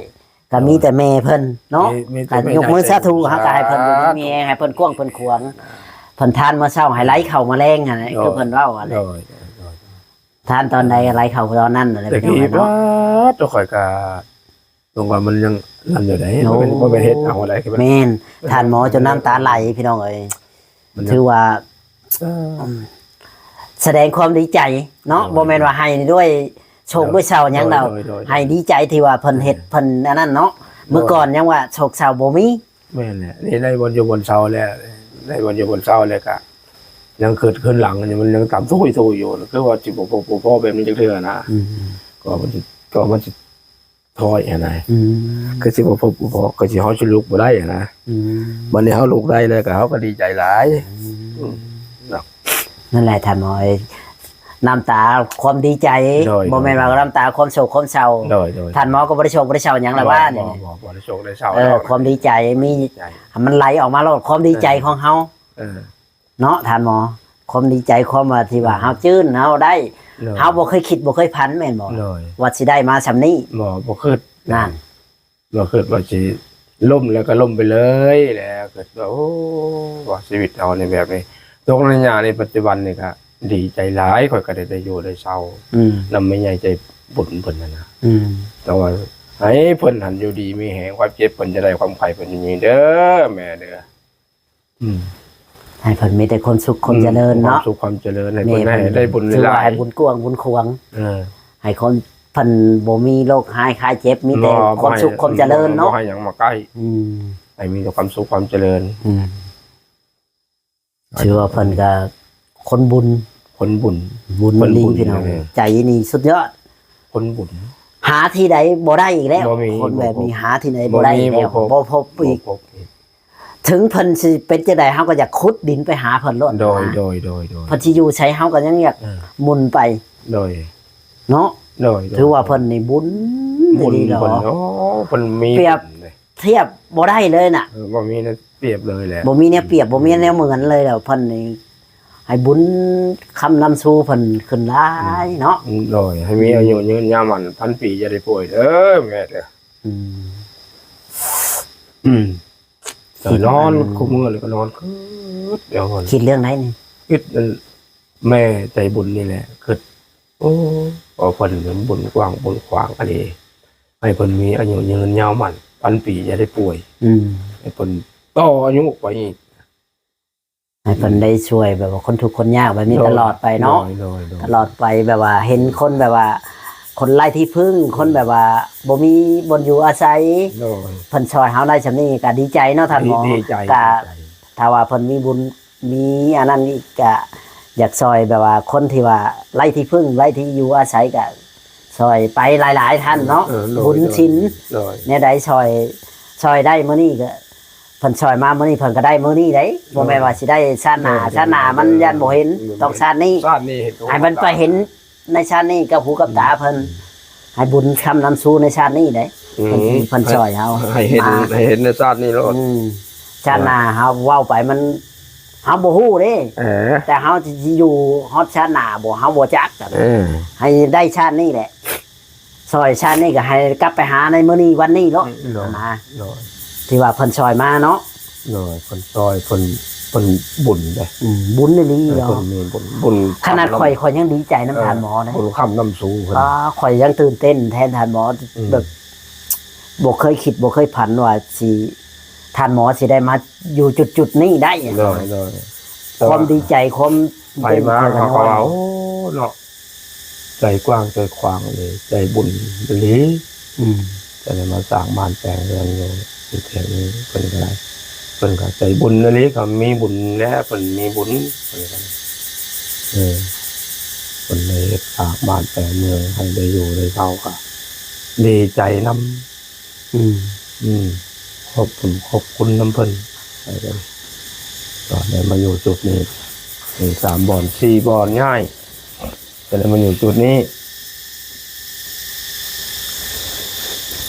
ກໍມີແຕ່ແມ່ເພິ່ນເນາະ ມີ ມີແຕ່ ກໍຍົກມືສາທຸ ເຮົາກໍໃຫ້ເພິ່ນຢູ່ດີມີແຮງ ສາທຸ ໃຫ້ເພິ່ນກວ້າງເພິ່ນຂວາງ ເພິ່ນທານມື້ເຊົ້າໃຫ້ໄຫຼເຂົ້າມື້ແລງຫັ້ນແຫຼະ ໂດຍ ຄືເພິ່ນເວົ້າຫັ້ນແຫຼະ ໂດຍ ໂດຍ ໂດຍ ທານຕອນໃດໄຫຼເຂົ້າຕອນນັ້ນແຫຼະ ແຕ່ກີ້ ພີ່ນ້ອງເນາະ ປາດ ໂຕຂ້ອຍກໍ ຕົງວ່າມັນຍັງນັ້ນຢູ່ໃດ ໂອ້ ບໍ່ແມ່ນ ບໍ່ແມ່ນເຮັດເອົາໃດ ຄືວ່າ ແມ່ນ ທ່ານໝໍຈົນນ້ຳຕາໄຫຼ ພີ່ນ້ອງເອີຍ ມັນຍັງ ຖືວ່າ ເອີ ສະແດງຄວາມດີໃຈເນາະ ໂດຍ ບໍ່ແມ່ນວ່າໄຫ້ດ້ວຍໂສກດ້ວຍເສົ້າຫຍັງດອກ ໂດຍ ໂດຍ ໂດຍ ໄຫ້ດີໃຈທີ່ວ່າເພິ່ນເຮັດ ເອີ ເພິ່ນອັນນັ້ນເນາະ ໂດຍ ເມື່ອກ່ອນຍັງວ່າໂສກເສົ້າບໍ່ມີ ແມ່ນແຫຼະ ນີ້ໄດ້ບ່ອນຢູ່ບ່ອນເຊົາແລ້ວ ໄດ້ບ່ອນຢູ່ບ່ອນເຊົາແລ້ວກະ ຍັງເກີດຂຶ້ນຫຼັງ ມັນຍັງຕາມທຸກຢູ່ ຄືວ່າຊິບໍ່ພົບບໍ່ພໍ້ແບບນີ້ຈັກເທື່ອນະ ອືມ ກໍມັນຊິ ກໍມັນຊິ ຖອຍຫັ້ນນະ ອືມ ຄືຊິບໍ່ພົບບໍ່ພໍ້ ຄືຊິ ເຮົາຊິລຸກບໍ່ໄດ້ຫັ້ນນະ ອືມ ບັດນີ້ເຮົາລຸກໄດ້ແລ້ວກໍ ເຮົາກໍດີໃຈຫຼາຍ ອືມ ອືມ ເນາະ ນັ້ນແຫຼະທ່ານໝໍເອີຍ ນ້ຳຕາຄວາມດີໃຈ ໂດຍ ບໍ່ແມ່ນວ່າ ໂດຍ ນ້ຳຕາຄວາມໂສກຄວາມເສົ້າ ໂດຍ ໂດຍ ທ່ານໝໍກໍບໍ່ໄດ້ໂສກບໍ່ໄດ້ເສົ້າຫຍັງລະວ່ານີ້ ບໍ່ ບໍ່ ບໍ່ໄດ້ໂສກໄດ້ເສົ້າ ເອີ ດອກ ຄວາມດີໃຈມີ ໃຈ ໃຫ້ມັນໄຫຼອອກມາໂລດ ຄວາມດີໃຈ ເອີ ຂອງເຮົາ ເອີ ເນາະທ່ານໝໍ ຄວາມດີໃຈ ຄວາມວ່າທີ່ວ່າ ອືມ ເຮົາຈື່ນ ເຮົາໄດ້ ໂດຍ ເຮົາບໍ່ເຄີຍຄິດບໍ່ເຄີຍຝັນແມ່ນບໍ່? ໂດຍ ວ່າຊິໄດ້ມາສ່ຳນີ້ ບໍ່ ບໍ່ຄິດ ນັ້ນ ບໍ່ຄິດວ່າຊິລົ້ມແລ້ວກໍລົ້ມໄປເລີຍແຫຼະ ຄິດວ່າ ໂອ້ ວ່າຊີວິດເຮົານີ້ແບບນີ້ ຕົກໃນຍາມນີ້ ປັດຈຸບັນນີ້ກໍດີໃຈຫຼາຍ ຂ້ອຍກໍໄດ້ ໄດ້ຢູ່ໄດ້ເຊົາ ອືມ ນຳແມ່ໃຫຍ່ໃຈບຸນເພິ່ນຫັ້ນນະ ອືມ ແຕ່ວ່າໃຫ້ເພິ່ນຫັ້ນຢູ່ດີມີແຮງ ຄວາມເຈັບເພິ່ນຢ່າໄດ້ ຄວາມໄຂ້ເພິ່ນຢ່າມີເດີ ແມ່ເດີ. ອືມ ໃຫ້ເພິ່ນມີແຕ່ຄວາມສຸກຄວາມຈະເລີນເນາະ ຄວາມສຸກຄວາມຈະເລີນ ໃຫ້ເພິ່ນໄດ້ ໄດ້ບຸນຫຼາຍໆ ບຸນກວ້າງບຸນຂວາງ ເອີ ໃຫ້ຄົນເພິ່ນບໍ່ມີໂລກຮ້າຍໄຂ້ເຈັບ ມີແຕ່ຄວາມສຸກຄວາມຈະເລີນເນາະ ບໍ່ໃຫ້ຫຍັງມາໃກ້ ອືມ ໃຫ້ມີແຕ່ຄວາມສຸກຄວາມຈະເລີນ ອືມ ຖືວ່າເພິ່ນກໍຄົນບຸນ ຄົນບຸນ ບຸນອີ່ຫຼີພີ່ນ້ອງ ໃຈນີ້ສຸດຍອດ ຄົນບຸນ ຫາທີ່ໃດບໍ່ໄດ້ອີກແລ້ວ ຄົນແບບນີ້ຫາທີ່ໃດບໍ່ໄດ້ອີກແລ້ວ ບໍ່ພົບອີກ ເຖິງເພິ່ນຊິເປັນຈັ່ງໃດ ເຮົາກໍຢາກຂຸດດິນໄປຫາເພິ່ນໂລດ ໂດຍ ໂດຍ ໂດຍ ໂດຍ ເພິ່ນຊິຢູ່ໃສ ເຮົາກໍຍັງຢາກ ເອີ ໝຸນໄປ ໂດຍ ເນາະ ໂດຍ ໂດຍ ຖືວ່າເພິ່ນນີ້ບຸນ ບຸນອີ່ຫຼີເນາະ ເພິ່ນມີ ປຽບ ທຽບບໍ່ໄດ້ເລີຍນະ ເອີ ບໍ່ມີແນວປຽບເລີຍແຫຼະ ບໍ່ມີແນວປຽບ ບໍ່ມີແນວເໝືອນເລີຍແລ້ວ ເພິ່ນນີ້ໃຫ້ບຸນຄ້ຳນຳຊູເພິ່ນຂຶ້ນຫຼາຍເນາະ ອືມ ໂດຍ ໃຫ້ມີອາຍຸຍືນຍາວໝັ້ນພັນປີ ຢ່າໄດ້ປ່ວຍເດີແມ່ເດີ ອືມ ອືມ ນອນຄູ່ມື້ນີ້ກໍນອນຄິດ ຄິດເລື່ອງໃດນີ້ ຄິດແມ່ໃຈບຸນນີ້ແຫຼະ ຄິດ ໂອ້ ຂໍເພິ່ນບຸນກວ້າງບຸນຂວາງອັນນີ້ ໃຫ້ເພິ່ນມີອາຍຸຍືນຍາວໝັ້ນພັນປີ ຢ່າໄດ້ປ່ວຍ ອືມ ໃຫ້ເພິ່ນຕໍ່ອາຍຸໄປອີກ ໃຫ້ເພິ່ນໄດ້ຊ່ວຍແບບວ່າຄົນທຸກຄົນຍາກແບບນີ້ ໂດຍ ຕະຫຼອດໄປເນາະ ໂດຍ ໂດຍ ໂດຍ ຕະຫຼອດໄປ ແບບວ່າເຫັນຄົນແບບວ່າ ຄົນໄຮ້ທີ່ເພິ່ງ ຄົນແບບວ່າບໍ່ມີບ່ອນຢູ່ອາໄສ ໂດຍ ເພິ່ນຊ່ອຍເຮົາໄດ້ສ່ຳນີ້ກໍດີໃຈເນາະທ່ານໝໍ ດີໃຈ ກໍ ດີໃຈ ຖ້າວ່າເພິ່ນມີບຸນ ມີອັນນັ້ນອີກກະຢາກຊ່ອຍແບບວ່າຄົນທີ່ວ່າໄຮ້ທີ່ເພິ່ງ ໄຮ້ທີ່ຢູ່ອາໄສກະຊ່ອຍໄປຫຼາຍໆທ່ານເນາະ ເອີ ໂດຍ ບຸນສິນ ໂດຍ ແນວໃດຊ່ອຍ ຊ່ອຍໄດ້ມື້ນີ້ກະເພິ່ນຊ່ອຍມາມື້ນີ້ເພິ່ນກະໄດ້ມື້ນີ້ເດ້ ໂດຍ ບໍ່ແມ່ນວ່າຊິໄດ້ຊາດໜ້າ ໂດຍ ຊາດໜ້າມັນຢ້ານບໍ່ເຫັນ ໂດຍ ຕ້ອງຊາດນີ້ ຊາດນີ້ເຫັນ ໃຫ້ມັນໄປເຫັນ ໃນຊາດນີ້ກັບຫູກັບຕາເພິ່ນ ອືມ ໃຫ້ບຸນຄ້ຳນຳຊູໃນຊາດນີ້ເດ້ ອືມ ເພິ່ນ ເພິ່ນຊ່ອຍເຮົາ ໃຫ້ເຫັນ ມາ ໃຫ້ເຫັນໃນຊາດນີ້ໂລດ ອືມ ຊາດໜ້າເຮົາເວົ້າໄປມັນ ເຮົາບໍ່ຮູ້ເດ້ ເອີ ແຕ່ເຮົາຊິຢູ່ຮອດຊາດໜ້າບໍ່ ເຮົາບໍ່ຈັກ ເອີ ໃຫ້ໄດ້ຊາດນີ້ແຫຼະ ຊ່ອຍຊາດນີ້ກໍໃຫ້ກັບໄປຫາໃນມື້ນີ້ວັນນີ້ໂລດ ອືມ ນະ ໂດຍ ທີ່ວ່າເພິ່ນຊ່ອຍມາເນາະ ໂດຍ ເພິ່ນຊ່ອຍ ເພິ່ນ ເພິ່ນບຸນເດ້ ອືມ ບຸນອີ່ຫຼີເນາະ ເອີ ເພິ່ນມີບຸນ ບຸນ ຂະໜາດຂ້ອຍ ຂ້ອຍຍັງດີໃຈນຳ ເອີ ທ່ານໝໍເດ້ ບຸນຄ້ຳນຳຊູເພິ່ນ ອ່າ ຂ້ອຍຍັງຕື່ນເຕັ້ນແທນທ່ານໝໍ ອືມ ແບບບໍ່ເຄີຍຄິດບໍ່ເຄີຍຝັນວ່າຊິ ທ່ານໝໍຊິໄດ້ມາຢູ່ຈຸດໆນີ້ໄດ້ ໂດຍ ໂດຍ ຄວາມດີໃຈ ຄວາມ ໄປມາເຂົາກໍວ່າ ໂອ້ ເນາະ ໃຈກວ້າງໃຈຂວາງເລີຍ ໃຈບຸນອີ່ຫຼີ ອືມ ຈະໄດ້ມາສ້າງບ້ານແປງເຮືອນຢູ່ທີ່ແຫ່ງນີ້ ເພິ່ນກໍໄດ້ ເພິ່ນກໍໃຈບຸນອີ່ຫຼີ ກໍມີບຸນແຫຼະ ເພິ່ນມີບຸນ ເພິ່ນກໍ ເອີ ເພິ່ນໄດ້ເຮັດສ້າງບ້ານແປງເມືອງໃຫ້ໄດ້ຢູ່ໄດ້ເຊົາ ກໍດີໃຈນຳ ອືມ ອືມ ຂອບຄຸນ ຂອບຄຸນນຳເພິ່ນ ໄປກັນ ຕອນໄດ້ມາຢູ່ຈຸດນີ້ ມີສາມບ່ອນ ສີ່ບ່ອນ ຍ້າຍ ຈະໄດ້ມາຢູ່ຈຸດນີ້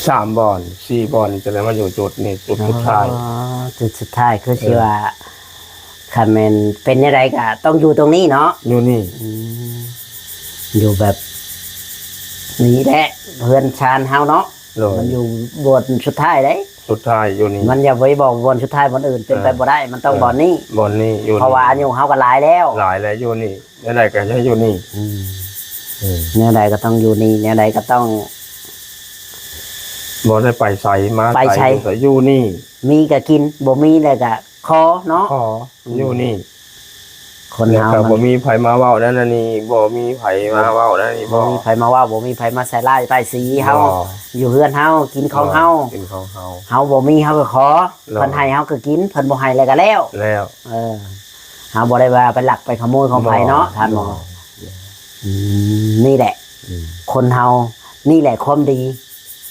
ສາມບ່ອນ ສີ່ບ່ອນ ຈະໄດ້ມາຢູ່ຈຸດນີ້ ຈຸດສຸດທ້າຍ. ອໍ ຈຸດສຸດທ້າຍຄືຊິວ່າ ເອີ ຄັນແມ່ນເປັນແນວໃດກໍຕ້ອງຢູ່ຕົງນີ້ເນາະ. ຢູ່ນີ້ ອືມ ຢູ່ແບບນີ້ແຫຼະ ເຮືອນຊານເຮົາເນາະ. ໂດຍ ມັນຢູ່ບ່ອນສຸດທ້າຍເດ້ ສຸດທ້າຍຢູ່ນີ້ ມັນຢ່າໄປບອກບ່ອນສຸດທ້າຍບ່ອນອື່ນ ເປັນໄປ ເອີ ບໍ່ໄດ້ ມັນຕ້ອງ ເອີ ບ່ອນນີ້ ບ່ອນນີ້ ຢູ່ນີ້ ເພາະວ່າອາຍຸເຮົາກໍຫຼາຍແລ້ວ ຫຼາຍແລ້ວ ຢູ່ນີ້ ແນວໃດກໍໃຫ້ຢູ່ນີ້. ອືມ ອືມ ແນວໃດກໍຕ້ອງຢູ່ນີ້ ແນວໃດກໍຕ້ອງ ບໍ່ໄດ້ໄປໃສມາ ໄປໃສ ໃສຢູ່ນີ້ ມີກໍກິນ ບໍ່ມີແລ້ວກໍຂໍເນາະ ຂໍ ອືມ ຢູ່ນີ້. ຄົນເຮົາ ແລ້ວກໍ ມັນ ບໍ່ມີໃຜມາເວົ້ານັ້ນອັນນີ້ ບໍ່ມີໃຜມາເວົ້ານັ້ນນີ້ ບໍ່ ບໍ່ມີໃຜມາເວົ້າ ບໍ່ມີໃຜມາໃສ່ຮ້າຍປ້າຍສີເຮົາ ບໍ່ ຢູ່ເຮືອນເຮົາ ກິນຂອງເຮົາ ບໍ່ ກິນຂອງເຮົາ ເຮົາບໍ່ມີເຮົາກໍຂໍ ໂດຍ ເພິ່ນໃຫ້ເຮົາກໍກິນ ເພິ່ນບໍ່ໃຫ້ແລ້ວກໍແລ້ວ ແລ້ວ ເອີ ເຮົາບໍ່ໄດ້ວ່າໄປລັກໄປຂະໂມຍຂອງໃຜເນາະ ບໍ່ ທ່ານໝໍ ບໍ່ ອືມ ນີ້ແຫຼະ ອືມ ຄົນເຮົາ ນີ້ແຫຼະຄວາມດີ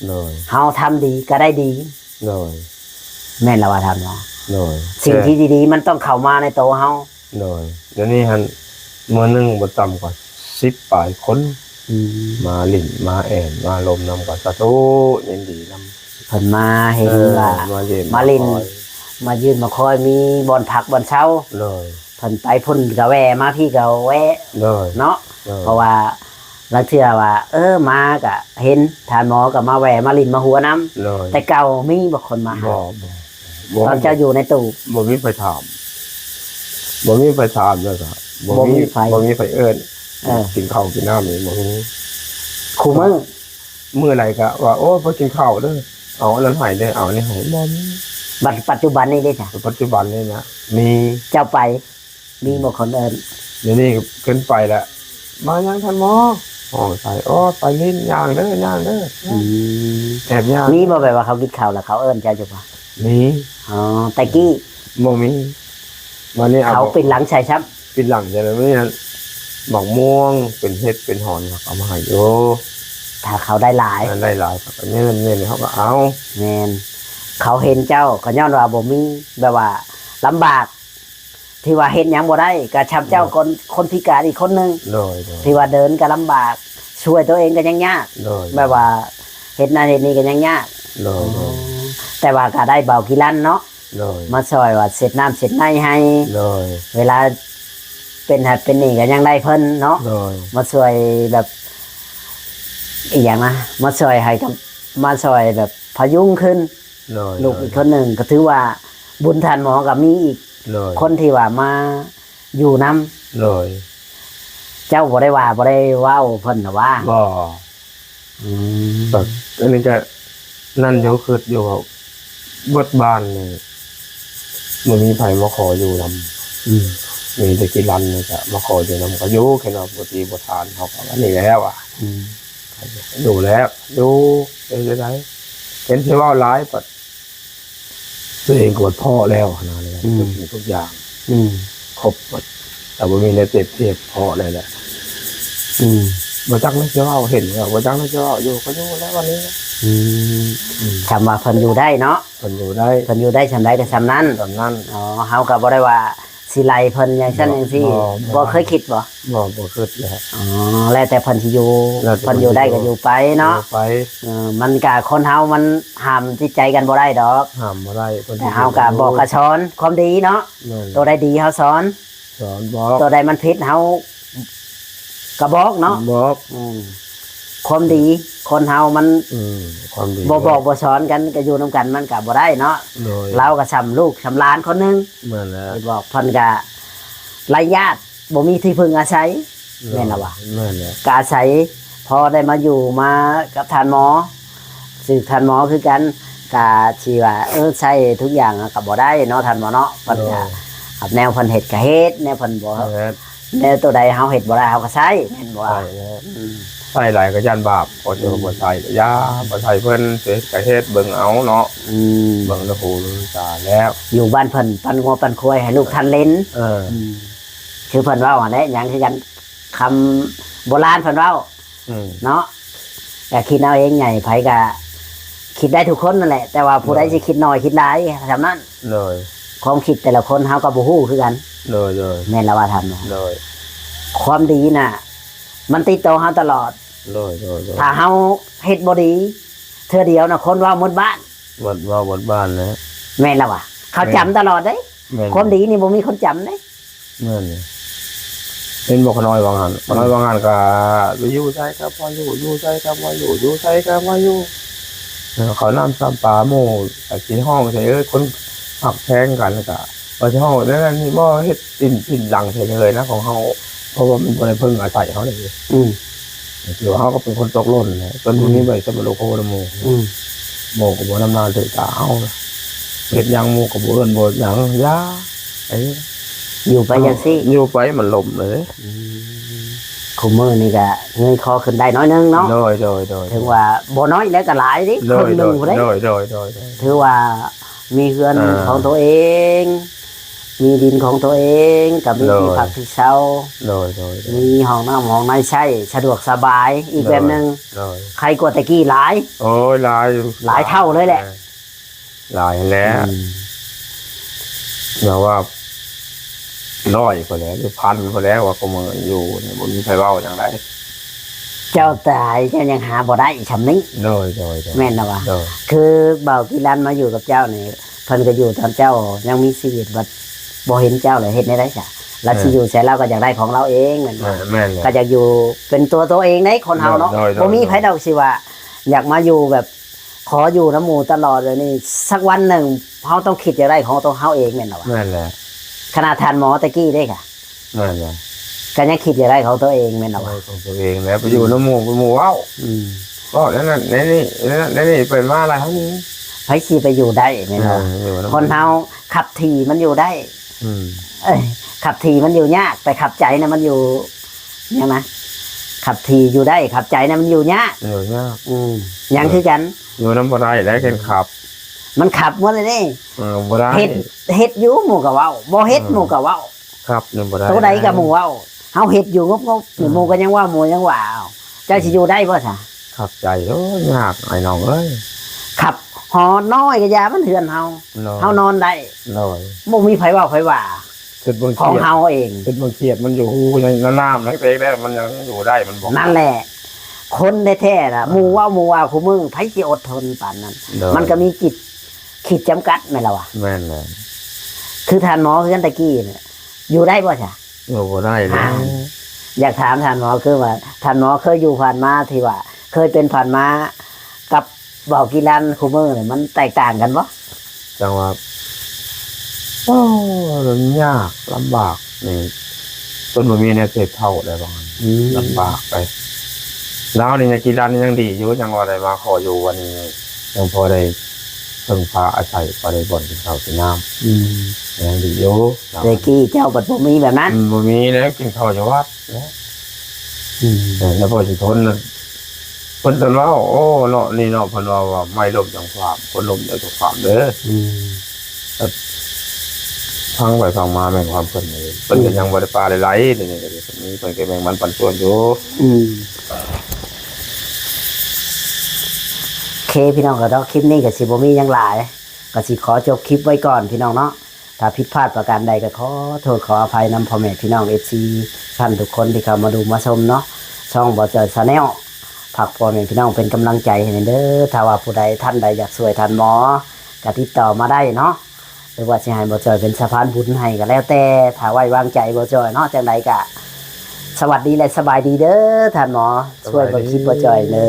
ໂດຍ ເຮົາທຳດີກໍໄດ້ດີ ໂດຍ ແມ່ນລະວ່າທ່ານເນາະ ໂດຍ ສິ່ງທີ່ດີໆ ມັນຕ້ອງເຂົ້າມາໃນໂຕເຮົາ ໂດຍ ດຽວນີ້ຫັ້ນ ມື້ໜຶ່ງບໍ່ຕ່ຳກວ່າສິບປາຍຄົນ ອືມ ມາຫຼິ້ນມາແອ່ນມາລົມນຳ ກໍສາທຸ ຍິນດີນຳ ເພິ່ນມາເຫັນ ເອີ ວ່າ ມາຫຼິ້ນ ມາຫຼິ້ນ ມາຄອຍ ມາຢືນມາຄອຍ ມີບ່ອນພັກບ່ອນເຊົາ ໂດຍ ເພິ່ນໄປພຸ້ນກໍແວ່ ມາພີ້ກໍແວ່ ໂດຍ ເນາະ ໂດຍ ເພາະວ່າ ລາງເທື່ອວ່າ ເອີ ມາກະເຫັນທ່ານໝໍກໍມາແວ່ມາຫຼິ້ນມາຫົວນຳ ໂດຍ ແຕ່ເກົ່າມີບໍ່ຄົນມາຫາ? ບໍ່ ບໍ່ ຕອນເຈົ້າຢູ່ໃນຕູ້ ບໍ່ມີໃຜຖາມ ບໍ່ມີໃຜຖາມ ແລ້ວກໍບໍ່ມີ ບໍ່ມີໃຜ ບໍ່ມີໃຜເອີ້ນ ເອີ ກິນເຂົ້າກິນນ້ຳນີ້ບໍ່ມີ ຄູ່ມື້ ມື້ໃດກໍວ່າ ໂອ້ ໄປກິນເຂົ້າເດີ ເອົາອັນນັ້ນໃຫ້ເດີ ເອົາອັນນີ້ໃຫ້ ບໍ່ມີ. ບັດ ປັດຈຸບັນນີ້ເດ້ຊະ? ປັດຈຸບັນນີ້ນະ ມີ ເຈົ້າໄປ ມີບໍ່ຄົນເອີ້ນ? ດຽວນີ້ຂຶ້ນໄປແລ້ວ ມາຫຍັງທ່ານໝໍ? ຫ້ອງໃສ່ ໂອ້ ໄປຫຼິ້ນ ຍ່າງເດີ ຍ່າງເດີ ອືມ ແອບຍ່າງ ມີບໍ່ແບບວ່າເຂົາກິນເຂົ້າແລ້ວເຂົາເອີ້ນເຈົ້າຢູ່ບໍ່? ມີ ອໍ ແຕ່ກີ້ ບໍ່ມີ ບາດນີ້ເອົາ ເຂົາປິ່ນຫຼັງໃສ່ຊ້ຳ ປິ່ນຫຼັງໃສ່ແລ້ວ ມີອັນໝາກມ່ວງ ເປັນເຫັດເປັນຫອນ ເຂົາເອົາມາໃຫ້ຢູ່ ຖ້າເຂົາໄດ້ຫຼາຍ ໄດ້ຫຼາຍ ເຂົາກໍແມ່ນໆ ເຂົາກໍເອົາ ແມ່ນ ເຂົາເຫັນເຈົ້າກໍຍ້ອນວ່າບໍ່ມີ ແບບວ່າລຳບາກ ທີ່ວ່າເຮັດຫຍັງບໍ່ໄດ້ ກໍຊ່ຳເຈົ້າ ໂດຍ ຄົນ ຄົນພິການອີກຄົນໜຶ່ງ ໂດຍໆ ທີ່ວ່າເດີນກໍລຳບາກ ຊ່ວຍຕົວເອງກໍຍັງຍາກ ໂດຍ ແບບວ່າເຮັດນັ້ນເຮັດນີ້ກໍຍັງຍາກ ໂດຍ ອໍ ແຕ່ວ່າກໍໄດ້ເບົາກີລັນເນາະ ໂດຍ ມາຊ່ອຍວ່າເຊັດນ້ຳເຊັດໃນໃຫ້ ໂດຍ ເວລາເປັນຫັ້ນເປັນນີ້ກໍຍັງໄດ້ເພິ່ນເນາະ ໂດຍ ມາຊ່ວຍແບບ ອີຫຍັງນະ ມາຊ່ອຍໃຫ້ກັບ ມາຊ່ອຍແບບພະຍຸງຂຶ້ນ ໂດຍ ລູກອີກຄົນໜຶ່ງ ກໍຖືວ່າບຸນທ່ານໝໍກໍມີອີກ ໂດຍ ຄົນທີ່ວ່າມາຢູ່ນຳ ໂດຍ ເຈົ້າບໍ່ໄດ້ວ່າ ບໍ່ໄດ້ເວົ້າເພິ່ນນະຫວາ? ບໍ່ ອືມ ກໍອັນນີ້ກໍນັ້ນຢູ່ ຄິດຢູ່ວ່າເບິດບ້ານນີ້ ບໍ່ມີໃຜມາຂໍຢູ່ນຳ ອືມ ມີແຕ່ກີລັນນີ້ກໍມາຂໍຢູ່ນຳ ກໍຢູ່ແຄ່ວ່າບໍ່ຕີບໍ່ຖານ ເຮົາກໍອັນນີ້ແລ້ວອະ ອືມ ຢູ່ແລ້ວ ຢູ່ ເຮັດຈັ່ງໃດ ເຫັນຊິເວົ້າຫຼາຍ ບັດຕົວເອງກວດພໍ້ແລ້ວຫັ້ນນະ ອືມ ທຸກສິ່ງທຸກຢ່າງ ອືມ ຄົບໝົດ ແຕ່ບໍ່ມີແນວເຈັບທີ່ພໍ້ແລ້ວແຫຼະ ອືມ ບໍ່ຈັກແນວຊິເວົ້າ ເຫັນແລ້ວບໍ່ຈັກແນວຊິເວົ້າ ຢູ່ກໍຢູ່ແລ້ວບັດນີ້ ອືມ ອືມ ຄຳວ່າເພິ່ນຢູ່ໄດ້ເນາະ ເພິ່ນຢູ່ໄດ້ ເພິ່ນຢູ່ໄດ້ສ່ຳໃດກໍສ່ຳນັ້ນ ສ່ຳນັ້ນ ອໍ ເຮົາກໍບໍ່ໄດ້ວ່າ ຊິໄລ່ເພິ່ນຈັ່ງຊັ້ນ ບໍ່ ຈັ່ງຊີ້ ບໍ່ ບໍ່ ບໍ່ເຄີຍຄິດບໍ່? ບໍ່ ບໍ່ຄິດແຫຼະ ອໍ ແລ້ວແຕ່ເພິ່ນຊິຢູ່ ແລ້ວແຕ່ ເພິ່ນຢູ່ໄດ້ກໍຢູ່ໄປເນາະ ຢູ່ໄປ ເອີ ມັນກະ ຄົນເຮົາມັນຫ້າມຈິດໃຈກັນບໍ່ໄດ້ດອກ ຫ້າມບໍ່ໄດ້ ເພິ່ນ ແຕ່ເຮົາກະ ຊິຢູ່ ບອກກະສອນຄວາມດີເນາະ ແມ່ນ ໂຕໃດດີເຮົາສອນ ສອນບອກ ໂຕໃດມັນຜິດເຮົາກະບອກເນາະ ບອກ ອືມ ຄວາມດີ ຄົນເຮົາມັນ ອືມ ຄວາມດີ ບໍ່ບອກບໍ່ສອນກັນ ກໍຢູ່ນຳກັນມັນກໍບໍ່ໄດ້ເນາະ ໂດຍ ລາວກໍສ່ຳລູກສ່ຳຫຼານຄົນໜຶ່ງ ແມ່ນແລ້ວ ຊິບອກເພິ່ນກໍໄຮ້ຍາດ ບໍ່ມີທີ່ເພິ່ງອາໄສ ໂດຍ ແມ່ນລະວະ ແມ່ນແລ້ວ ກໍອາໄສພໍໄດ້ມາຢູ່ມາກັບທ່ານໝໍ ຖືກທ່ານໝໍຄືກັນ ກະຊິວ່າ ເອີ ໃຊ້ທຸກຢ່າງກໍບໍ່ໄດ້ເນາະ ທ່ານໝໍເນາະ ເພິ່ນກະ ໂດຍ ແນວເພິ່ນເຮັດກະເຮັດ ແນວເພິ່ນບໍ່ ເຮັດ ແນວໂຕໃດເຮົາເຮັດບໍ່ໄດ້ເຮົາກໍໃຊ້ ແມ່ນບໍ່? ໃຊ້ແລ້ວ ອືມ ໃຊ້ຫຼາຍກໍຢ້ານບາບ ກໍຈະ ອືມ ບໍ່ໃຊ້ ຢ່າ ອືມ ບໍ່ໃຊ້ເພິ່ນ ຊິເຮັດກໍເຮັດ ເບິ່ງເອົາເນາະ ອືມ ເບິ່ງແຕ່ຫູຕາແລ້ວ ຢູ່ບ້ານເພິ່ນປັ່ນງົວປັ່ນຄວາຍໃຫ້ລູກທ່ານເຫຼັ້ນ ເອີ ອືມ ຄືເພິ່ນເວົ້າຫັ້ນແຫຼະ ຫຍັງຄືກັນ ຄຳໂບລານເພິ່ນເວົ້າ ອືມ ເນາະ ກໍຄິດເອົາເອງໃຫຍ່ ໃຜກໍ ຄິດໄດ້ທຸກຄົນນັ້ນແຫຼະ ແຕ່ວ່າຜູ້ໃດ ໂດຍ ຊິຄິດໜ້ອຍຄິດຫຼາຍ ສ່ຳນັ້ນ ໂດຍ ຄວາມຄິດແຕ່ລະຄົນເຮົາກໍບໍ່ຮູ້ຄືກັນ ໂດຍ ໂດຍ ແມ່ນລະວ່າທ່ານ ໂດຍ ຄວາມດີນະ ມັນຕິດໂຕເຮົາຕະຫຼອດ ໂດຍ ໂດຍ ໂດຍ ຖ້າເຮົາເຮັດບໍ່ດີ ເທື່ອດຽວນະ ຄົນເວົ້າໝົດບ້ານ ເວົ້າໝົດບ້ານແລ້ວ ແມ່ນລະວ່າ ເຂົາຈຳຕະຫຼອດເດ້ ແມ່ນ ຄວາມດີນີ້ບໍ່ມີຄົນຈຳເດ້ ແມ່ນ ເຫັນບໍ່ ຂະນ້ອຍວ່າງຫັ້ນ ຂະນ້ອຍວ່າງຫັ້ນກະ ໄປຢູ່ໃສກະບໍ່ຢູ່ ຢູ່ໃສກະບໍ່ຢູ່ ຢູ່ໃສກະບໍ່ຢູ່ ເອີ ເຂົ້ານ້ຳຊຳປາໝູ່ ກະຊິຮ້ອງໃສ່ ເອີ ຄົນຮັກແພງກັນກະ ວ່າຊິຮ້ອງແນວນັ້ນນີ້ບໍ່ ເຮັດ ຕີນ ຕີນຫຼັງໃສ່ເລີຍນະຂອງເຮົາ ເພາະວ່າມັນບໍ່ໄດ້ເພິ່ງອາໄສເຮົາເດ້ ອືມ ຖືວ່າເຮົາກໍເປັນຄົນຕົກຫຼົ່ນແຫຼະ ຕົນບໍ່ມີໃບສຳປະໂລໂຄນຳໝູ່ ອືມ ໝູ່ກໍບໍ່ນຳໜ້າຖືຕາເຮົາ ເຮັດຫຍັງໝູ່ກໍບໍ່ເອີ້ນບໍ່ຫຍັງ ຢ່າ ໄອ້ ຢູ່ໄປຈັ່ງຊີ້ ຢູ່ໄປມັນລົ້ມເລີຍ ອືມ ຄຸມື້ນີ້ກະເງີຍຄໍຂຶ້ນໄດ້ໜ້ອຍໜຶ່ງເນາະ ໂດຍ ໂດຍ ໂດຍ ຖືວ່າບໍ່ນ້ອຍແລ້ວກະຫຼາຍເດ້ ໂດຍ ເຄິ່ງໜຶ່ງພຸ້ນເດ້ ໂດຍ ໂດຍ ໂດຍ ໂດຍ ຖືວ່າມີເຮືອນ ອ່າ ຂອງຕົວເອງ ມີດິນຂອງຕົວເອງ ກໍມີ ໂດຍ ທີ່ພັກທີ່ເຊົາ ໂດຍ ໂດຍ ໂດຍ ມີຫ້ອງນ້ຳຫ້ອງໃນໃຊ້ ສະດວກສະບາຍອີກແບບໜຶ່ງ ໂດຍ ໂດຍ ໄຄກວ່າແຕ່ກີ້ຫຼາຍ ໂອ້ຍ ຫຼາຍຢູ່ ຫຼາຍເທົ່າເລີຍແຫຼະ ຫຼາຍແລ້ວ ອືມ ແບບວ່າ ຮ້ອຍພຸ້ນແຫຼະ ຫຼື ພັນພຸ້ນແຫຼະ ວ່າຄູ່ມື້ຢູ່ນີ້ບໍ່ມີໃຜເວົ້າຫຍັງໃດ ເຈົ້າຕາຍເຈົ້າຍັງຫາບໍ່ໄດ້ຊ່ຳນີ້ ໂດຍ ໂດຍ ໂດຍ ແມ່ນລະວ່າ ໂດຍ ຄືບ່າວກິລັນມາຢູ່ກັບເຈົ້ານີ້ ເພິ່ນກໍຢູ່ຕອນເຈົ້າຍັງມີຊີວິດ ບັດບໍ່ເຫັນເຈົ້າແລ້ວເຮັດແນວໃດຊະ ລາວ ເອີ ຊິຢູ່ໃສລາວກໍຢາກໄດ້ຂອງລາວເອງແມ່ນບໍ່ ແມ່ນ ແມ່ນແຫຼະ ກໍຢາກຢູ່ເປັນຕົວໂຕເອງເດ້ຄົນເຮົາເນາະ ໂດຍ ໂດຍ ບໍ່ມີໃຜດອກ ໂດຍ ຊິວ່າຢາກມາຢູ່ແບບ ຂໍຢູ່ນຳໝູ່ຕະຫຼອດແບບນີ້ ສັກວັນໜຶ່ງເຮົາຕ້ອງຄິດຢາກໄດ້ຂອງຕົວເຮົາເອງແມ່ນລະວະ ແມ່ນແຫຼະ ຂະໜາດທ່ານໝໍແຕ່ກີ້ເດ້ກະ ແມ່ນແຫຼະ ກໍຍັງຄິດຢາກໄດ້ຂອງຕົວເອງແມ່ນລະວະ ຂອງຕົວເອງແຫຼະ ໄປຢູ່ນຳໝູ່ ໝູ່ເວົ້າ ອືມ ເວົ້າແນວນັ້ນແນວນີ້ ແນວນັ້ນແນວນີ້ ໄປມາຫຼາຍເຮົານີ້ ໃຜຊິໄປຢູ່ໄດ້ແມ່ນບໍ່ ເອີ ຢູ່ນຳ ຄົນເຮົາຂັບຖີ່ມັນຢູ່ໄດ້ ອືມ ເອີຍ ຂັບຖີ່ມັນຢູ່ຍາກ ແຕ່ຂັບໃຈນະມັນຢູ່ຫຍັງນະ ຂັບຖີ່ຢູ່ໄດ້ ຂັບໃຈນະມັນຢູ່ຍາກ ຢູ່ຍາກ ອືມ ຍັງຄືກັນ ຢູ່ນຳບໍ່ໄດ້ແລ້ວ ເຫັນຂັບ ມັນຂັບໝົດເລີຍເດ້ ເອີ ບໍ່ໄດ້ ເຮັດ ເຮັດຢູ່ໝູ່ກໍເວົ້າ ບໍ່ເຮັດ ເອີ ໝູ່ກໍເວົ້າ ຂັບນີ້ບໍ່ໄດ້ ໂຕໃດກໍໝູ່ເວົ້າ ເຮົາເຮັດຢູ່ງົບໆນີ້ ເອີ ໝູ່ກໍຍັງເວົ້າ ໝູ່ຍັງວ່າ ເຈົ້າຊິຢູ່ໄດ້ບໍ່ຊະ ຂັບໃຈ ໂອ້ຍ ຍາກອ້າຍນ້ອງເອີຍ ຂັບ ຫໍນ້ອຍກໍຢ່າ ມັນເຮືອນເຮົາ ໂດຍ ເຮົານອນໄດ້ ໂດຍ ບໍ່ມີໃຜເວົ້າໃຜວ່າ ຄິດເບິ່ງຂອງເຮົາເອງ ຄຽດ ຄິດເບິ່ງຄຽດ ມັນຢູ່ຮູໃນນ້ຳ ໃນເປກແລ້ວ ມັນຍັງຢູ່ໄດ້ ມັນບໍ່ ນັ້ນແຫຼະ ຄົນແທ້ໆນະ ເອີ ໝູ່ເວົ້າໝູ່ວ່າຄູ່ມື້ ໃຜຊິອົດທົນປານນັ້ນ ໂດຍ ມັນກໍມີຂີດ ຂີດຈຳກັດແມ່ນລະວະ ແມ່ນແຫຼະ ຄືທ່ານໝໍເຮືອນແຕ່ກີ້ນະ ຢູ່ໄດ້ບໍ່ຊະ ຢູ່ບໍ່ໄດ້ແລ້ວ ອ່າ ຢາກຖາມທ່ານໝໍ ຄືວ່າທ່ານໝໍເຄີຍຢູ່ຜ່ານມາ ທີ່ວ່າເຄີຍເປັນຜ່ານມາກັບບ່າວກິລັນຄູ່ມື້ນີ້ ມັນແຕກຕ່າງກັນບໍ່? ຈັ່ງວ່າ ໂອ້ ມັນຍາກລຳບາກນີ້ ເພິ່ນບໍ່ມີແນວເກັບເຂົ້າໄດ້ວ່າ ອືມ ລຳບາກໄດ໋ ລາວນີ້ຍັງກິນຮ້ານນີ້ຍັງດີຢູ່ ຍັງວ່າໄດ້ມາຂໍຢູ່ອັນນີ້ ຍັງພໍໄດ້ເພິ່ງພາອາໄສ ພໍໄດ້ບ່ອນກິນເຂົ້າກິນນ້ຳ ອືມ ຍັງດີຢູ່ ແຕ່ກີ້ເຈົ້າບັດບໍ່ມີແບບນັ້ນ ອືມ ບໍ່ມີແລ້ວ ກິນເຂົ້າຢູ່ວັດແລ້ວ ອືມ ເອີ ແລ້ວພໍຊິທົນນະ ເພິ່ນຕົນເວົ້າ ໂອ້ ເນາະ ນີ້ເນາະ ເພິ່ນເວົ້າວ່າ ໄມ້ລົ້ມຈັ່ງຂວາມ ຄົນລົ້ມຢ່າຈົ່ກຂວາມເດີ ອືມ ຟັງໄປຟັງມາແມ່ນຄວາມເພິ່ນເດ ເພິ່ນກໍ ອືມ ຍັງບໍ່ໄດ້ປາໄດ້ໄຫຼ ດຽວນີ້ກໍດີ ເພິ່ນກໍແບ່ງປັນປັນສ່ວນຢູ່ ອືມ ໂອເຄ ພີ່ນ້ອງ ກໍເນາະ ຄລິບນີ້ກໍຊິບໍ່ມີຫຍັງຫຼາຍ ກໍຊິຂໍຈົບຄລິບໄວ້ກ່ອນ ພີ່ນ້ອງເນາະ ຖ້າຜິດພາດປະການໃດກໍຂໍໂທດຂໍອະໄພນຳພໍ່ແມ່ພີ່ນ້ອງ ເອັຟຊີ ທ່ານທຸກຄົນທີ່ເຂົ້າມາດູມາຊົມເນາະ ຊ່ອງບ່າວຈ່ອຍ Channel ຝາກພໍ່ແມ່ພີ່ນ້ອງເປັນກຳລັງໃຈໃຫ້ແດ່ເດີ ຖ້າວ່າຜູ້ໃດທ່ານໃດຢາກຊ່ວຍທ່ານໝໍ ກໍຕິດຕໍ່ມາໄດ້ເນາະ ຫຼືວ່າຊິໃຫ້ບ່າວຈ່ອຍເປັນສະພານບຸນໃຫ້ກໍແລ້ວແຕ່ ຖ້າໄວ້ວາງໃຈບ່າວຈ່ອຍເນາະ ຈັ່ງໃດກໍສະຫວັດດີ ແລະ ສະບາຍດີເດີ ທ່ານໝໍ ສະບາຍດີ ຊ່ວຍເບິ່ງຄລິບບ່າວຈ່ອຍເດີ.